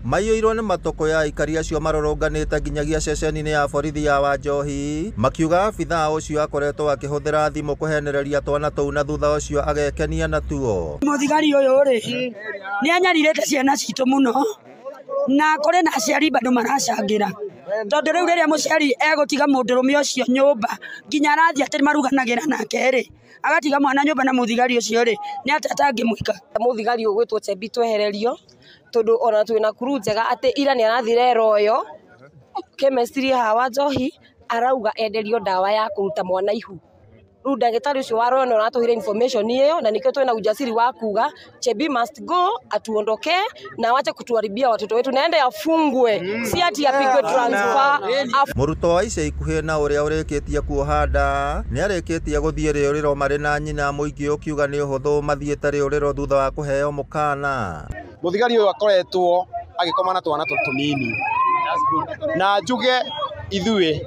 Maiyũirwo nĩ matũkũ ya aikari acio marũrũnganĩte nginyagia ceceni-inĩ ya borithi ya Wanjohi makiuga abithaa ũcio akoretwo akĩhũthĩra thimũ kũhenereria twana tũu na thutha ũcio agekenia natuo. Mũthigari ũyũ rĩ nĩ anyarirĩte ciana citũ mũno na kũrĩ na aciari bado maracangĩra tondũ rĩu rĩrĩa mũciari egũtiga mũndũrũme ũcio nyũmba nginya arathiĩ atĩ maruganagĩra nake rĩ agatiga mwana nyũmba na mũthigari ũcio rĩ nĩ atĩa atangĩmwĩka. Mũthigari ũgwĩtwo Chebi twehererio tondu ona twina kuru njega atĩ ira nĩ arathire Royal chemistry haha wa Njohi arauga enderio ndawa ya kũruta mwana ihu. Rĩu ndagĩtarĩ ũcio wa Royal nĩ aratũheire information ĩyo na nĩkĩo twĩna ujasiri wa kuga Chebi must go, atuondokee na wache kutuharibia watoto wetu, naende afungwe, si ati apigwe transfer. Mũrutwo wa ica ikuhĩ na ũrĩa ũrĩkĩtie kuoha nda nĩarĩkĩtie gũthiĩ rĩũrĩro marĩ na nyina, mũingĩ ũkiuga nĩ ũhũthũ mathiĩte rĩũrĩro thutha wa kũheo mũkana. Mũthigari ũyũ akoretwo agĩkoma na twana tũnini na njuge ithuĩ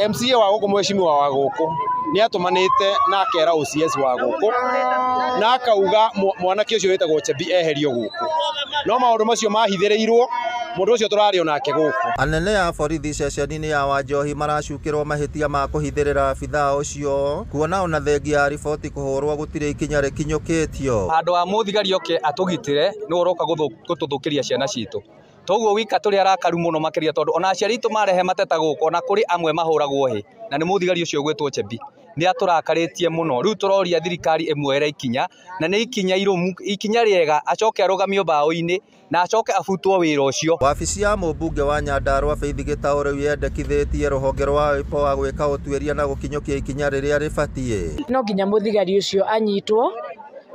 MCA wa gũkũ, mheshimiwa wa gũkũ nĩ atũmanĩte na akera OCS wa gũkũ na akauga mwanake ũcio wĩtagwo Chebi eherio gũkũ, no maũndũ macio mahithĩrĩirwo mũndũ ũcio tũrario nake gũkũ. Anene a borithi ceceni-inĩ ya Wanjohi maracukĩrwo mahĩtia ma kũhithĩrĩra abithaa ũcio kuona ona thengia ya riboti kũhũrwo gũtirĩ ikinya rĩkinyũkĩtio. Handũ ha mũthigari oke atũgitĩre nĩwe ũroka gũtũthũkĩria ciana citũ. Toguo wika tũrĩ arakaru mũno makĩria tondũ ona aciari aitũ marehe mateta gũkũ ona kũrĩ amwe mahũragwo hĩ na nĩ mũthigari ũcio ũgwĩtwo Chebi nĩ atũrakarĩtie mũno. Rĩu tũroria thirikari ĩmuoere ikinya na nĩ ikinya irũmu, ikinya rĩega, acoke arũgamio mbaũ-inĩ na acoke abutwo wĩra ũcio. Wabici ya mũmbunge wa Nyandarua Faith Gĩtaũ rĩu yendekithĩtie rũhonge rwa IPOA gwĩka ũtuĩria na gũkinyũkia ikinya rĩrĩa rĩbatiĩ. No nginya mũthigari ũcio anyitwo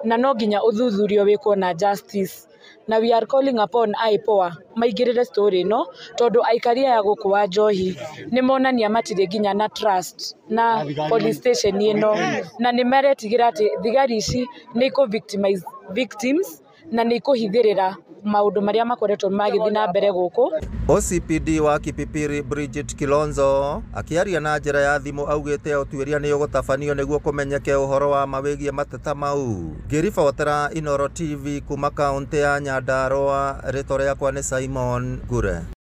na no nginya ũthuthurio wĩkwo na justice, na we are calling upon IPOA maingĩrĩre story ĩno tondũ aikari aya gũkũ wa Njohi nĩ monania matirĩ nginya na trust na police station ĩno na nĩ maretigĩra atĩ thigari ici nĩ ikũ victimize victims na nĩ ikũhithĩrĩra maũndũ marĩa makoretwo magĩthiĩ na mbere gũkũ. OCPD wa Kipipiri Bridget Kilonzo akĩaria na njĩra ya thimũ augĩte ũtuĩria nĩ ũgũtabanio nĩguo kũmenyeke ũhoro wa ma wĩgiĩ mateta mau. Ngĩribotera Inooro TV kuma kaũntĩ ya Nyandarua, rĩtwa rĩakwa nĩ Simon Ngure.